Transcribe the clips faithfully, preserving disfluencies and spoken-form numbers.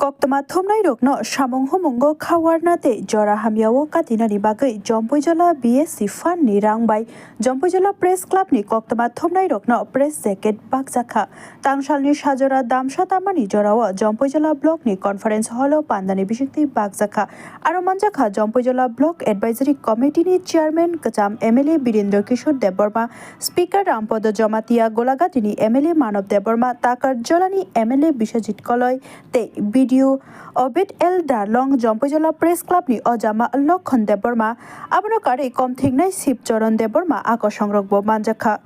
Koktwma thumnairokno samung humungo khawarna tei jora hamyao katinani bagwi Jompuijala B S C Fund ni rang bai Jompuijala Press Club ni koktwma thumnairokno press jacket bakjakha. Tangsalni sajora damsa tamani jorao Jompuijala Block ni Conference Hall o pandani bisingtwi bakjakha. Aro manjakha Jompuijala Block Advisory Committee ni Chairman kwcham M L A Birendra Kishore Debbarma, Speaker Rampodo Jamatia, Golaghatini M L A Manob Debbarma, Takarjalani M L A Biswajit Koloi, tei B D O Obed L Darlong, Jompuijala Press Club ni ojama Lokhon Debbarma, abono karwi komthingnai Sibcharan Debbarma a kosongrokbo manjakha.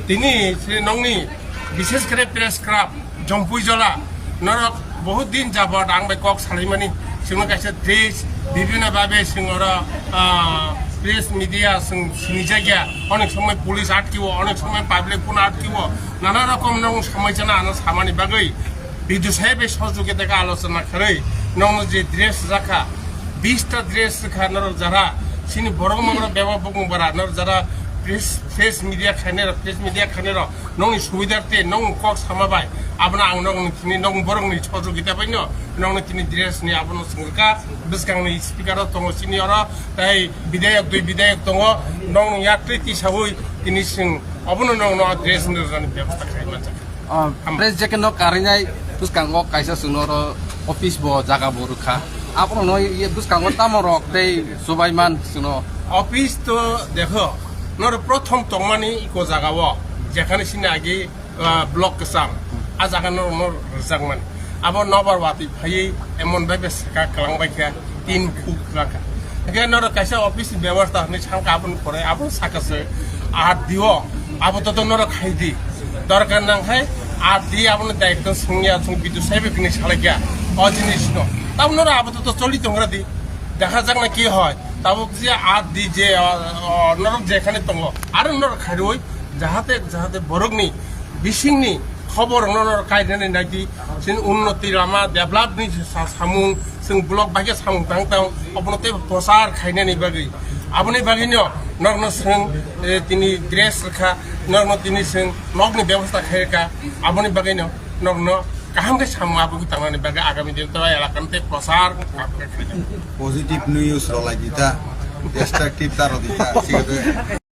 Tini se nongni bishesh kore press club Jompuijala norok bahut din jabot ang bai kok salaimani, singno kaisa dress bibhinno bhabe sing oro, ah, press media sing sinijagya, onek somoy police atkiwo, onek somoy public phone atkiwo, nana rokom nong somoy chana ano samani bagwi Bidusai bai sojogita khe alochona kharwi nongno je dress rwkha, bista dress rwkha norok jara, sini borok mangro bebak bukung bara norok jara press, press media khainai rok, press media khainai rok nongni subidar te nong kok sama bai abono ang nongni tini nong borokni sojogita bai no nongni tini dress ni abono swngkha bwskangni speaker o tongo sini oro tei bidayok dui bidayok tongo nongni yaktwi tisaui tini swng obono nongno dress ni rwjani bebosta khai manjak. Ah, Am- press jacket no karinai bwskango kaisa chwngno oro office bo jaga bo rwkha. Abono no ye bwskango tamo rok tei chubai man chwngno. Office to dekho, noro prothom tongmani iko jaga o, jekhane sini agi, ah, block kwcham, a jaga no, no rwjakmani. Abo nobar watwi phaiwi emon bai be saka kwlang bai kha. Tin khuk raka. Hingke norok kaisa office ni bebosta hinwi sangka aboni pore abo saka se R D O abo to norok khai di. Dorkar nang khai R D O abono daitto swngya swng bidu saibe kini salakya. O jinis no. Tamo norok abo to choli tongra di. Dekha jak na ki hoy. Tabuk je R D O je, o, o, norok jekhane tongo. Aro norok khairoi jahate, jahate borokni bisingni khobor no no kainani naidi, sin unnoti lama develop ni sa-, samung, sing block bai khe samung tang tang, obono tei prochar khainani bagwi, aboni bagwi no norno sing, eh, tini dress rwkha, norno tini sing nokni bebosta khairwkha, aboni bagwi no norno kaham khe samung aboni tangnani bagwi agami din to elaka tei prochar. Positive news rwlai dita, destructive ta rw dita, sigo de.